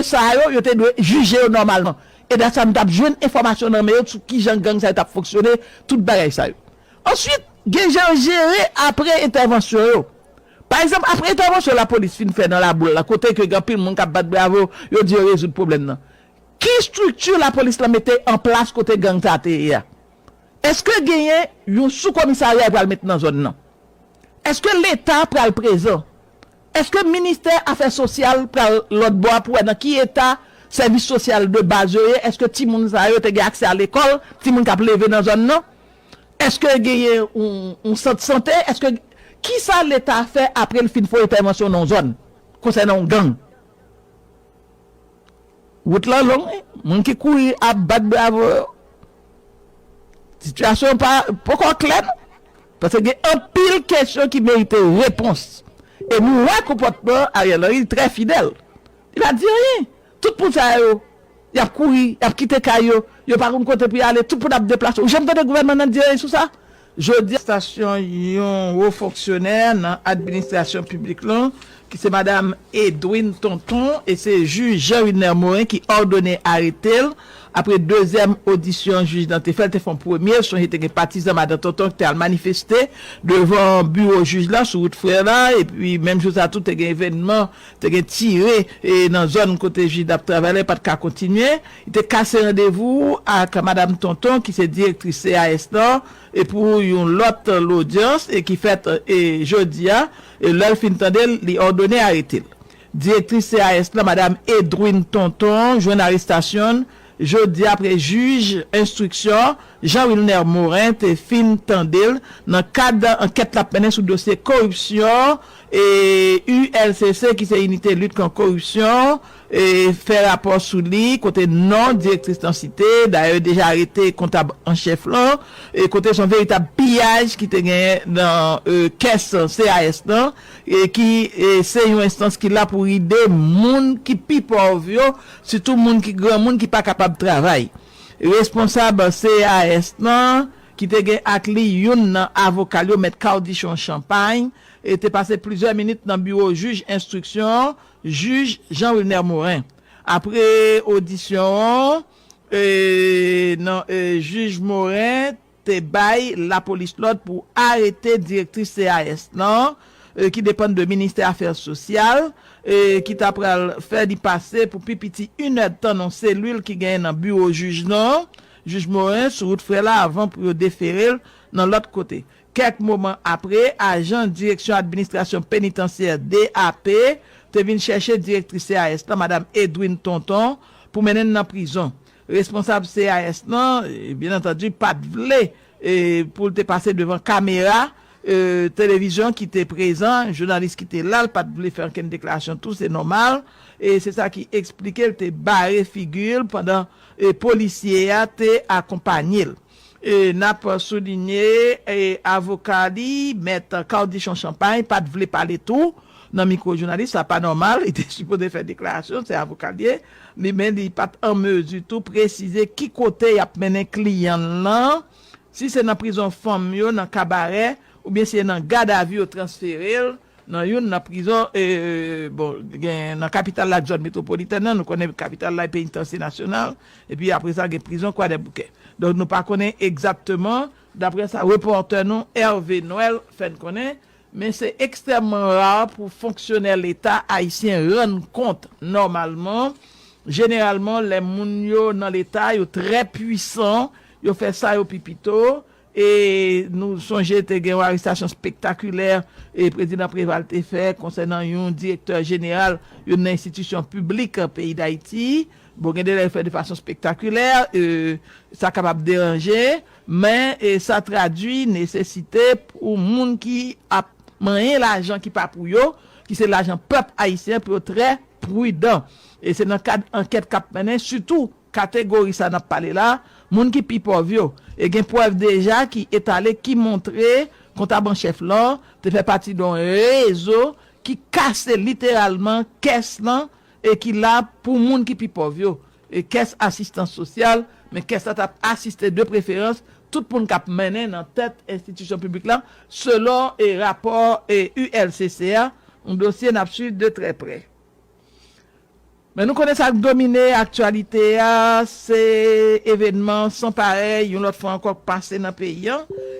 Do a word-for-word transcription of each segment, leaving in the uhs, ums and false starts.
sa yo, yo te dwe jije yo nòmalman. E dat sa, nou t ap jwenn enfòmasyon nan men yo sou kijan gang sa yo t ap fonksyone, tout bagay sa yo. Answit, gen jan yo jere apre entèvansyon yo. Pa egzanp, apre entèvansyon lapolis fin fè nan Laboul la, kote ke gen anpil moun k ap bat bravo, yo di yo rezoud pwoblèm nan. Ki estrikti lapolis la mete an plas kote gang sa te ye a? Èske genyen yon soukomisarya yo pral met nan zòn nan? Èske Leta pral prezan? Èske ministè afè sosyal pral lòt bò a pou wè nan ki eta sèvis sosyal de baz yo ye? Èske timoun sa yo te gen aksè a lekòl? Timoun k ap leve nan zòn nan? Èske genyen yon, yon sant sante? Èske, kisa Leta fè apre l fin fè yon entèvansyon nan yon zòn konsènan yon gang? Wout lan long, wi. Moun ki kouri ap bat bravo yo. Sitiyasyon pa poko klè, non. Paske gen anpil kesyon ki merite repons. E nou wè konpòtman Ariel Henry trè fidèl. Li pa di anyen. Tout moun sa yo, y ap kouri, y ap kite kay yo, yo pa konn kote pou y ale, tout moun ap deplase. Ou janm tande gouvènman nan di anyen sou sa? Jodi a, stasyon yon wo fonksyonè nan administrasyon piblik lan, ki se madam Edwin Tonton, e se jij Jean Wilner Morin ki òdone arete l apre dezyèm odisyon jij lan te fè l, te fè yon premye. Sonje te gen patizan madan Tonton ki te al manifeste devan biwo jij la sou wout Frè la, epi menm jou sa tou te gen evènman, te gen tire e nan zòn kote jij la ap travay la, e pa t ka kontinye. Li te kase randevou ak madam Tonton ki se direktris C A S lan, e pou yon lòt lodyans e ki fèt e jodi a, e lè l fin tande l, li òdone arete l. Direktris C A S lan, madam Edwin Tonton, jwenn arestasyon l jodi apre jij enstriksyon Jean Wilner Morin te fin tande l nan kad ankèt l ap mennen sou dosye koripsyon e U L C C, ki se Inite Lit Kont Koripsyon, e fè rapò sou li, kote non direktris lan site, dayè yo deja arete kontab an chèf lan, e kote se yon veritab piyaj ki te genyen nan e, kès C A S lan, e ki e, se yon enstans ki la pou ede moun ki pi pòv yo, sitou moun ki granmoun ki pa kapab travay. Responsab C A S lan, ki te gen ak li youn nan avoka l yo, mèt Cardichon Champagne, e te pase plizyè minit nan biwo jij enstriksyon, jij Jean Wilner Morin. Apre odisyon an, e, nan, e, jij Morin te bay lapolis lòd pou arete direktris C A S lan, e, ki depann de ministè afè sosyal, e, ki ta pral fè li pase pou pi piti inèdtan nan selil ki genyen nan biwo jij lan, jij Morin, sou wout Frè la, avan pou yo defere l nan lòt kote. Kèk moman apre, ajan Direksyon Administrasyon Penitansyè, D A P, te vin chèche direktris C A S lan, madam Edwin Tonton, pou mennen l nan prizon. Responsab C A S lan, e, byen antandi, pa t vle, e, pou l te pase devan kamera, e, televizyon ki te prezan, jounalis ki te la, l pa t vle fè okenn deklarasyon tou, se nòmal. E se sa ki eksplike l te bare figi l pandan, e, polisye a te akonpanye l. E n ap soulinye, e, avoka li, mèt Cardichon Champagne, pa t vle pale tou nan mikwo jounalis, sa pa nòmal, li te sipoze fè deklarasyon, se avoka l ye, li, men li pa t an mezi tou presize ki kote y ap mennen kliyan l lan, si se nan prizon fanm yo, nan Kabarè, oubyen si se nan gadavi yo transfere l, nan youn nan prizon, e, bon, gen nan kapital la ak zòn metwopolitèn nan, nou konnen kapital la e Penitansye Nasyonal, epi apre sa gen prizon Kwadèboukè. Donk nou pa konnen egzakteman, daprè sa repòtè nou Hervé Noël fè n konnen, men se ekstrèmman ra pou fonksyonè Leta ayisyen rann kont nòmalman. Jeneralman, lè moun yo nan Leta, yo trè pwisan, yo fè sa yo pi pito, e nou sonje te gen yon arestasyon spektakilè e prezidan Préval te fè konsènan yon direktè jeneral youn nan enstitisyon piblik peyi Dayiti. Bon, gen de lè yo fè de fason spektakilè, e, sa kapab deranje, men, e, sa tradui nesesite pou moun ki ap manyen lajan ki pa pou yo, ki se lajan pèp ayisyen, pou yo trè pridan. E se nan kad ankèt k ap mennen, sitou kategori sa n ap pale la, moun ki pi pòv yo. E gen prèv deja ki etale, ki montre kontab an chèf lan te fè pati de yon rezo ki kase literalman kès lan e ki la pou moun ki pi pòv yo. E kès asistans sosyal, men kès la t ap asiste de preferans tout moun k ap mennen nan tèt enstitisyon piblik la, selon e rapò e U L C C a, yon dosye n ap swiv de trè prè. Men nou konnen sa k domine aktyalite a, se evènman san parèy, yon lòt fwa ankò, k pase nan peyi a,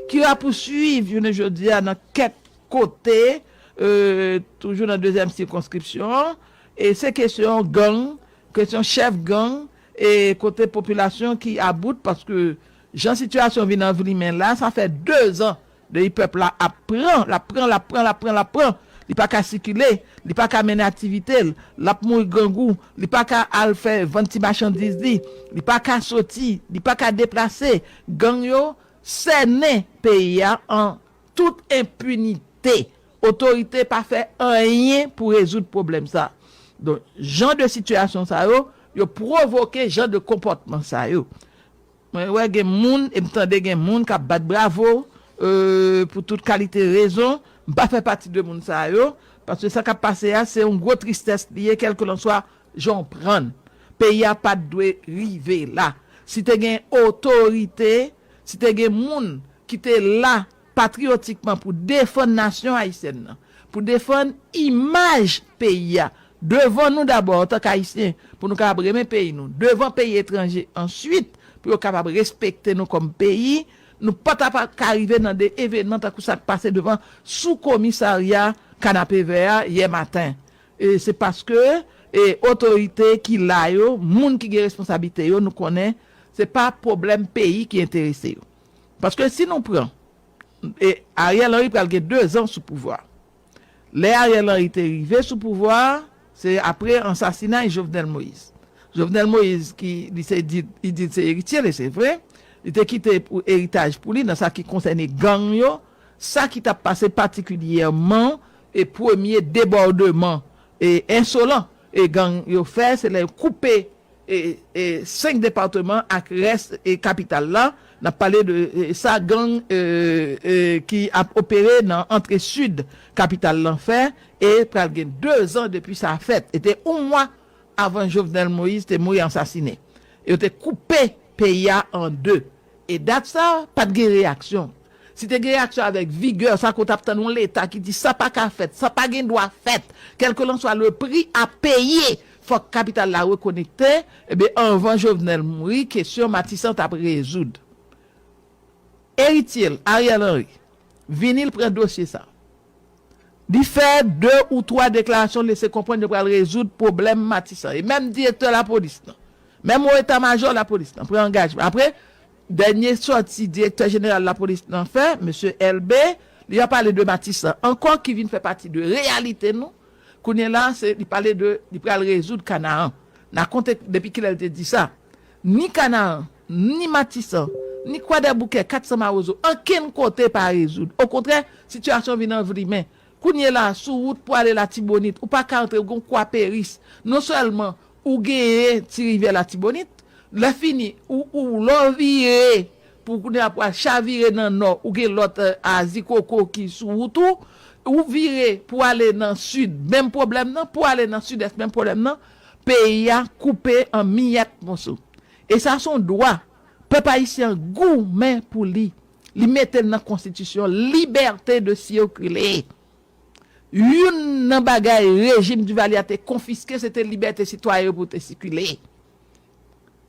ki rapouswiv jounen jodi a nan kèk kote, e, toujou nan dezyèm sikonskripsyon an, e se kesyon gang, kesyon chèf gang, e kote popilasyon ki about, paske jan sitiyasyon vin anvlimen la, sa fè dezan depi pèp la ap pran, l ap pran, l ap pran, l ap pran, l ap pran. Li pa ka sikile, li pa ka mennen aktivite l, l ap mouri grangou, li pa ka al fè vann ti machandiz li, li pa ka soti, li pa ka deplase. Gang yo sènen peyi a an tout enpinite. Otorite pa fè anyen pou rezoud pwoblèm sa. Donk, jan de sitiyasyon sa yo, yo pwovoke jan de konpòtman sa yo. Mwen wè gen moun, e m tande gen moun k ap bat bravo, e, pou tout kalite rezon. M pa fè pati de moun sa yo, paske sa k ap pase a, se yon gwo tristès li ye, kèlkelanswa jan w pran l. Peyi a pa t dwe rive la. Si te gen otorite, si te gen moun ki te la patriyotikman pou defann nasyon ayisyèn nan, pou defann imaj peyi a, devan nou dabò antank Ayisyen, pou nou kapab renmen peyi nou, devan peyi etranje answit, pou yo kapab respekte nou kòm peyi, nou pa ta pa ka rive nan de evènman tankou sa k pase devan sou komisarya Kanapevè a yè maten. E se paske, e, otorite ki la yo, moun ki gen responsablite yo, nou konnen se pa pwoblèm peyi ki enterese yo. Paske si nou pran, e, Ariel Henry pral gen dezan sou pouvwa. Lè Ariel Henry te rive sou pouvwa, se apre ansasinay Jovenel Moïse. Jovenel Moïse, ki li se di, li di se eritye li, se vre, li te kite pou eritaj pou li nan sa ki konsène gang yo, sa ki t ap pase patikilyèman, e premye debòdman, e ensolan, e gang yo fè, se lè yo koupe e, e senk depatman ak rès e kapital la. N ap pale de, e, sa gang, e, e, ki ap opere nan antre sid kapital lan fè, e pral gen dezan depi sa fèt. E te yon mwa avan Jovenel Moïse te mouri ansasinen. E yo te koupe peyi a an de. E dat sa, pa t gen reyaksyon. Si te gen reyaksyon avèk vigè, sa ke w t ap tann yon Leta ki di sa pa ka fèt, sa pa gen dwa fèt, kèlkelanswa le pri a peye, fòk kapital la rekonekte, ebyen, anvan Jovenel mouri, kesyon Matisan t ap rezoud. Eritye l, Ariel Henry, vini l pran dosye sa. Li fè de ou twa deklarasyon, lese konprann yo pral rezoud pwoblèm Matisan. E menm direktè lapolis lan, menm wo eta majò lapolis lan pran angajman. Apre, dènye sòti direktè jeneral lapolis lan fè, mesye Elbé, li pa pale de Matisan ankò, ki vin fè pati de reyalite nou. Kounye la, se, li pale de, li pral rezoud Kanaan. N a konte depi kilè l te di sa. Ni Kanaan, ni Matisan, ni Kwadèboukè, Katsan Mawozo, ankenn kote pa rezoud. Okontrè, sitiyasyon vin anvlimen. Kounye la, sou wout pou ale Latibonit, ou pa ka antre, ou gen kwa Peris. Non sèlman ou genyen Ti Rivyè Latibonit, lè fini, ou, ou lè w vire pou kounye a pou al chavire nan nò, ou gen lòt, e, Azikoko ki sou wout ou, ou vire pou ale nan sid, menm pwoblèm nan, pou ale nan sidès, menm pwoblèm nan, peyi a koupe an miyèt moso. E sa se yon dwa. Pèp ayisyen an goumen pou li. Li mete l nan konstitisyon, libète de sikile. Youn nan bagay rejim Duvalier a te konfiske, se te libète sitwayen yo pou te sikile.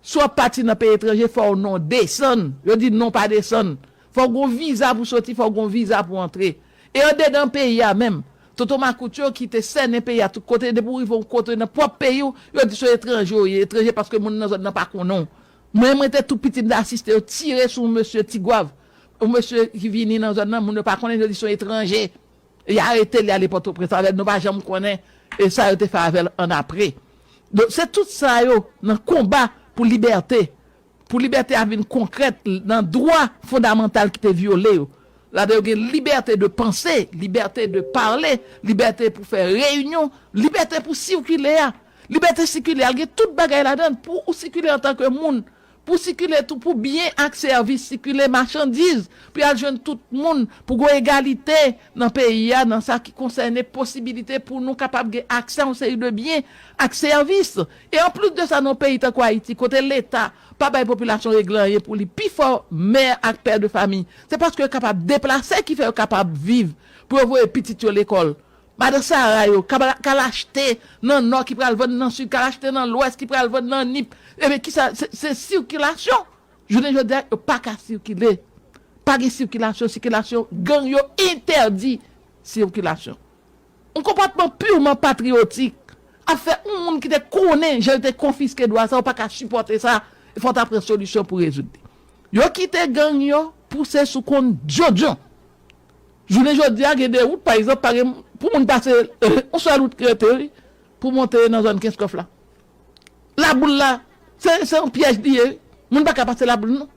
Si w ap pati nan peyi etranje, fò w non desann. Yo di non pa desann. Fò w gon viza pou soti, fò w gon viza pou antre. E andedan peyi a menm, tonton makout yo ki te sènen peyi a tout kote, depi w rive yon kote nan pwòp peyi w, yo di se yon etranje w ye, etranje paske moun nan zòn nan pa konnen w. Mwen, mwen te tou piti, m te asiste yo tire sou yon mesye Tigwav. Yon mesye ki vini nan zòn nan, moun yo pa konnen, yo di se yon etranje. E y arete li ale Pòtoprens avè l, nou pa janm konnen e sa yo te fè avè l annapre. Donk, se tout sa yo nan konba pou libète, pou libète a vin konkrèt nan dwa fondamantal ki te vyole yo. Ladan yo gen libète de panse, libète de pale, libète pou fè reyinyon, libète pou sikile a. Libète sikile a, l gen tout bagay ladan l pou ou sikile antanke moun, pou sikile tou, pou byen ak sèvis sikile, machandiz, pou y al jwenn tout moun, pou gon egalite nan peyi a, nan sa ki konsène posibilite pou nou kapab gen aksè a yon seri de byen ak sèvis. E anplis de sa, nan yon peyi tankou Ayiti, kote Leta pa bay popilasyon regle anyen pou li, pifò mè ak pè de fanmi, se paske yo kapab deplase ki fè yo kapab viv, pou yo voye pitit yo lekòl, Madan Sara yo, k al achte nan Nò ki pral vann nan Sid, k al achte nan Lwès ki pral vann nan Nip. Ebyen, kisa? Se, se sikilasyon. Jounen jodi a, yo pa ka sikile. Pa gen sikilasyon, sikilasyon, gang yo entèdi sikilasyon. Yon konpòtman pirman patriyotik ap fè yon moun ki te konnen jan yo te konfiske dwa sa, ou pa ka sipòte sa, e fò w ta pran solisyon pou rezoud li. Yo kite gang yo pouse sou konn dyondyon. Jounen jodi a, gen de wout, pa egzanp, pa gen pou moun pase yon sèl wout ki rete, wi, pou monte nan zòn Kenskòf la. Laboul la, se, se yon pyèj li ye, wi. Moun pa ka pase Laboul, non.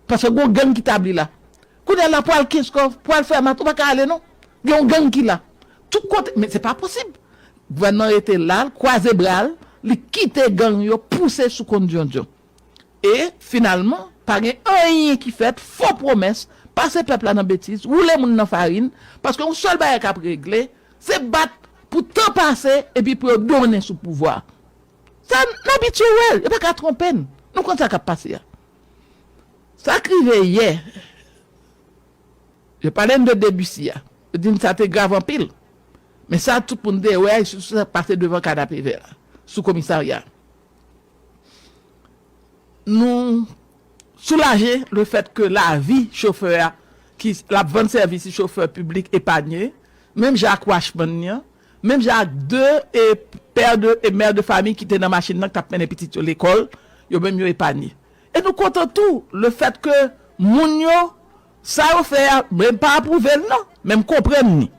Paske gon gang ki tabli la. Kounye a la, pou al Kenskòf, pou al Fèmat, ou pa ka ale, non. Gen yon gang ki la. Tout kote, men se pa posib. Gouvènman rete la, l kwaze bra l, li kite gang yo pouse sou konn dyondyon. E, finalman, pa gen anyen ki fèt, fo pwomès, pase pèp la nan betiz, woule moun nan farin, paske yon sèl bagay k ap regle, se bat pou tan pase, epi pou yo donnen sou pouvwa. Sa, n abitye wè l, yo pa ka twonpe n. Nou konn sa k ap pase a. Sa k rive yè, yo pale n de Debussy a. Yo di n sa te grav anpil. Men sa tout moun te wè, sou sa k pase devan Kanapevè la, sou komisarya. Nou soulaje lefèt ke lavi chofè a, ki l ap vann sèvis li, chofè piblik epanye, menm jan ak watchman li an, menm jan ak de e pè de e mè de famiy ki te nan machin nan, ki t ap mennen pitit yo lekòl, yo menm yo epanye. E nou kontan tou lefèt ke moun yo, sa yo fè a, men m pa apwouve l non, men m konprann li.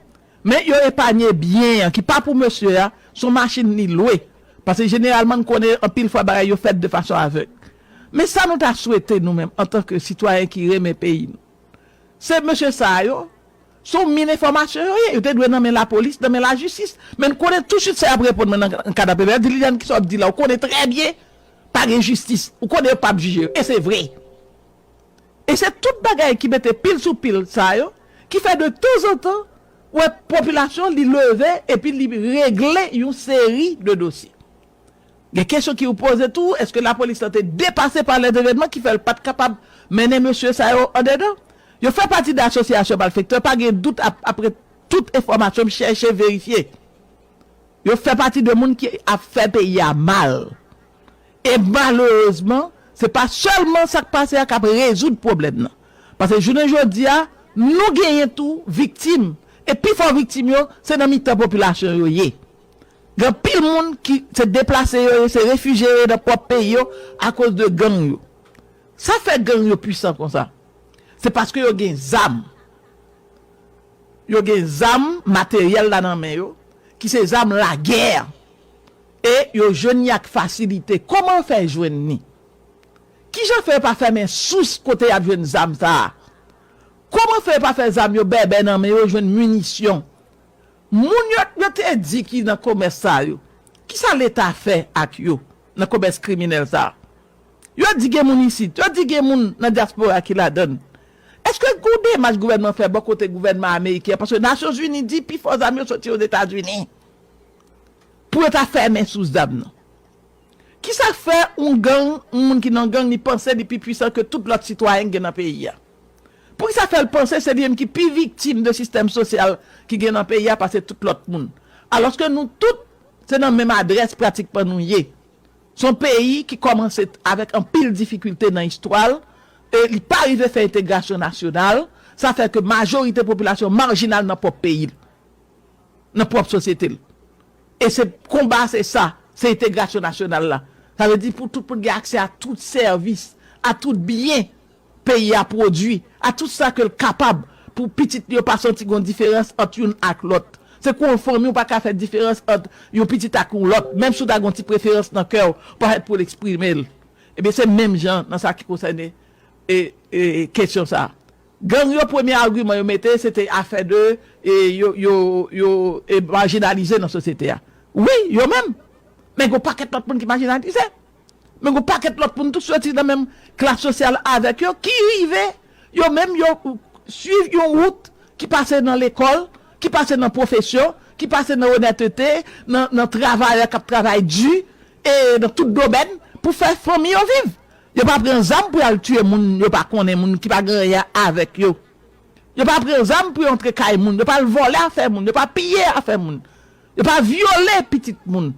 Men yo epanye byen an ki pa pou mesye a, se yon machin li lwe. Paske jeneralman n konnen anpil fwa bagay yo fèt de fason avèg. Men sa nou ta swete nou menm antanke sitwayen ki renmen peyi nou. Se mesye sa yo, se yon min enfòmasyon yo ye. Yo te dwe nan men lapolis, nan men lajistis. Men n konnen tousuit sa y ap reponn mwen nan, nan Kanapevè, di Liliane, kisa w ap di la, ou konnen trè byen pa gen jistis. Ou konnen yo p ap jije yo. E se vre. E se tout bagay ki mete pil sou pil sa yo, ki fè de tanzantan, ou wè popilasyon li leve epi li regle yon seri de dosye. Gen kesyon ki ou poze tou, èske lapolis lan te depase pa lèzevènman ki fè l pa t kapab mennen mesye sa yo andedan? Yo fè pati de asosyasyon malfektè, pa gen dout ap, apre tout enfòmasyon m chèche verifye. Yo fè pati de moun ki ap fè peyi a mal. E malerezman, se pa sèlman sa k pase a k ap rezoud pwoblèm nan. Paske jounen jodi a, nou genyen tou viktim. E pifò viktim yo, se nan mitan popilasyon yo ye. Gen anpil moun ki se deplase yo ye, se refijye yo ye nan pwòp peyi yo akoz de gang yo. Sa fè gang yo pwisan konsa? Se paske yo gen zam. Yo gen zam, materyèl la nan men yo, ki se zam lagè. E yo jwenn li ak fasilite. Kòman yo fè jwenn li? Kijan fè yo pa fèmen sous kote y ap jwenn zam sa a? Kòman fè yo pa fè zam yo bèbè nan men yo, jwenn minisyon? Moun yo, yo te di ki nan komès sa yo, kisa Leta fè ak yo nan komès kriminèl sa a? Yo di gen moun isit, yo di gen moun nan dyaspora ki ladann. Èske gon demach gouvènman fè bò kote gouvènman ameriken an? Paske Nasyonzini di pifò zam yo soti Ozetazini. Pou yo ta fèmen sous zam nan. Kisa k fè yon gang, yon moun ki nan gang, li panse li pi pwisan ke tout lòt sitwayen ki gen nan peyi a? Poukisa fè l panse se li menm ki pi viktim de sistèm sosyal ki gen nan peyi a pase tout lòt moun? Alòske nou tout, se nan menm adrès pratikman nou ye. Se yon peyi ki kòmanse avèk anpil difikilte nan istwa l, e li pa rive fè entegrasyon nasyonal, sa fè ke majorite popilasyon majinal nan pwòp peyi l, nan pwòp sosyete l. E se konba, se sa, se entegrasyon nasyonal la. Sa vle di pou tout moun gen aksè a tout sèvis, a tout byen peyi a pwodui, a tout sa ke l kapab, pou pitit li yo pa santi gon diferans ant youn ak lòt. Se kou yon fanmi, ou pa ka fè diferans ant yon pitit ak yon lòt, menm si w ta gon ti preferans nan kè w, ou pa fèt pou l eksprime l. Ebyen, se menm jan nan sa ki konsène e, e, kesyon sa a. Gang yo, premye agiman yo mete, se te afè de, e, yo, yo, yo, e, majinalize nan sosyete a. Wi, yo menm. Men gen yon pakèt lòt moun ki majinalize. Men gen yon pakèt lòt moun tou soti nan menm klas sosyal avèk yo, ki rive, yo menm yo swiv yon wout ki pase nan lekòl, ki pase nan pwofesyon, ki pase nan onètete, nan, nan travayè k ap travay di, e nan tout domèn, pou fè fanmi yo viv. Yo pa pran zam pou y al tiye moun yo pa konnen, moun ki pa gen anyen avèk yo. Yo pa pran zam pou yo antre kay moun. Yo pa al vòlè afè moun. Yo pa piye afè moun. Yo pa vyole pitit moun.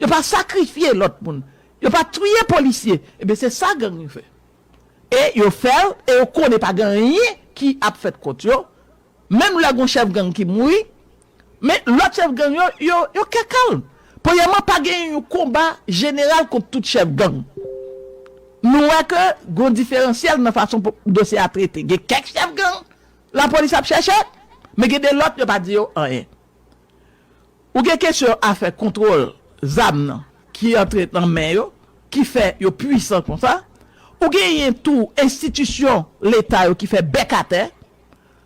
Yo pa sakrifye lòt moun. Yo pa touye polisye. Ebyen, se sa gang yo fè. E yo fè l, e yo konnen pa gen anyen ki ap fèt kont yo. Menm lè gon chèf gang ki mouri, men lòt chèf gang yo, yo, yo kè kalm. Premyèman, pa gen yon konba jeneral kont tout chèf gang. Nou wè ke gon diferansyèl nan fason dosye a trete. Gen kèk chèf gang, lapolis ap chèche, men gen de lòt, yo pa di yo anyen. Ou gen kesyon afè kontwòl zam nan ki antre nan men yo, ki fè yo pwisan konsa. Ou genyen tou enstitisyon Leta yo ki fè bèk atè,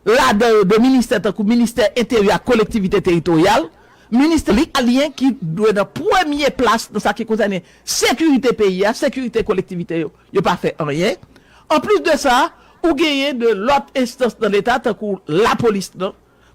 ladan yo de ministè tankou ministè enteryè ak kolektivite teritoryal, ministè lik alyen ki dwe nan premye plas nan sa ki konsène sekirite peyi a, sekirite kolektivite yo, yo pa fè anyen. Anplis de sa, ou genyen de lòt enstans nan Leta tankou lapolis nan,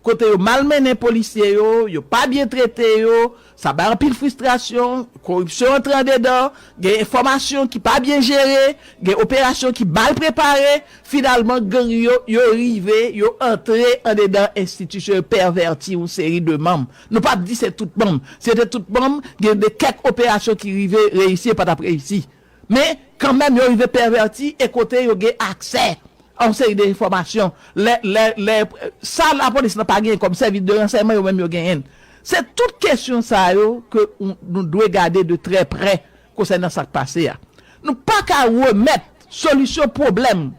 kote yo malmennen polisye yo, yo pa byen trete yo, sa bay anpil fristrasyon, koripsyon antre andedan, gen enfòmasyon ki pa byen jere, gen operasyon ki mal prepare, finalman gang yo, yo rive, yo antre andedan enstitisyon, yo pèvèti yon seri de manm. Nou p ap di se tout manm. Si se te tout manm, gen de kèk operasyon ki rive reyisi e pa t ap reyisi. Men, kanmenm, yo rive pèvèti e kote yo gen aksè a yon seri de enfòmasyon. Lè, lè, lè, sa lapolis nan pa genyen kòm sèvis de ransèyman, yo menm yo genyen l. Se tout kesyon sa yo ke nou, nou dwe gade de trè prè konsènan sa k pase a. Nou pa ka remèt solisyon pwoblèm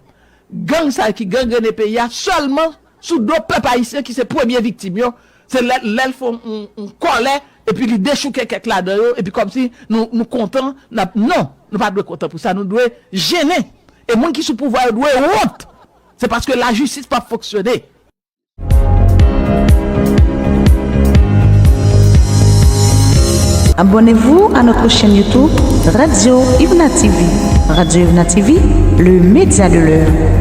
gang sa yo ki gangrene peyi a sèlman sou do pèp ayisyen ki se premye viktim yo. Se lè, lè l fè yon, yon kòlè, epi li dechouke kèk ladan yo, epi kòmsi nou, nou kontan, n ap, non, nou pa dwe kontan pou sa, nou dwe jennen. E moun ki sou pouvwa yo dwe wont. Se paske lajistis p ap fonksyone. Abonnez-vous à notre chaîne YouTube Radio Ivna T V. Radio Ivna T V, le média de l'heure.